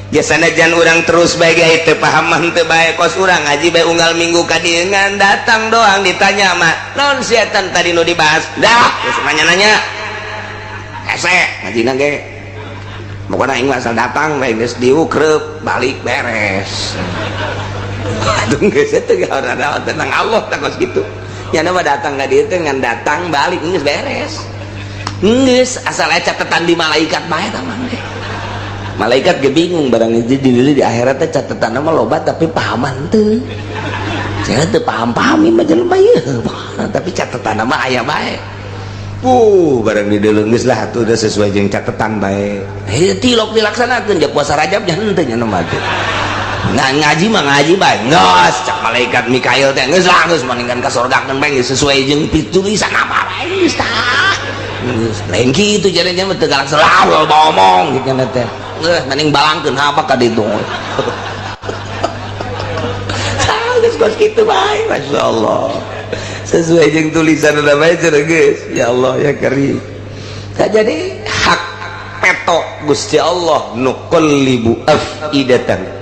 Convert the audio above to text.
Biasana jangan urang terus bae ge teu paham teu bae, kos urang ngaji bae unggal minggu ka dieu, ngan datang doang, ditanya mah naon setan tadi nu dibahas, dah geus nanya-nanya hese ngajina ge. Pokoknya aing mah asal datang bae, geus diukrep balik beres. Aduh, geus teu ada tenang Allah tak kos kitu nya mah. Datang ka dieu teh ngan datang balik geus beres, geus asal aya catatan di malaikat bae tah mah. Malaikat ge bingung barang itu di akhirat teh catatan mah loba, tapi pahaman teu, saya teu paham-paham ieu mah jelema ieu, tapi catatan mah aya bae. Barang di geus lah atuh, udah sesuai jeung catatan bae. Heuh, tilok dilaksanakeun ja puasa Rajab nya henteu nya mah teh. Nah, ngaji mah ngaji bae geus, cak malaikat Mikail teh geus lah, geus mendingan ka surgakeun bae, geus sesuai jeung tulisan apa bae geus tah. Geus lain kitu jadinya mah, teu galak selalu ngomong gitu teh. Geus mending balangkeun apa ka ditu. Tah geus kos kitu bae, masyaallah. Sesuai jeung tulisan udah bae cenah geus. Ya Allah ya Karim. Tak jadi hak peto Gusti Allah nuqallibu afidatan.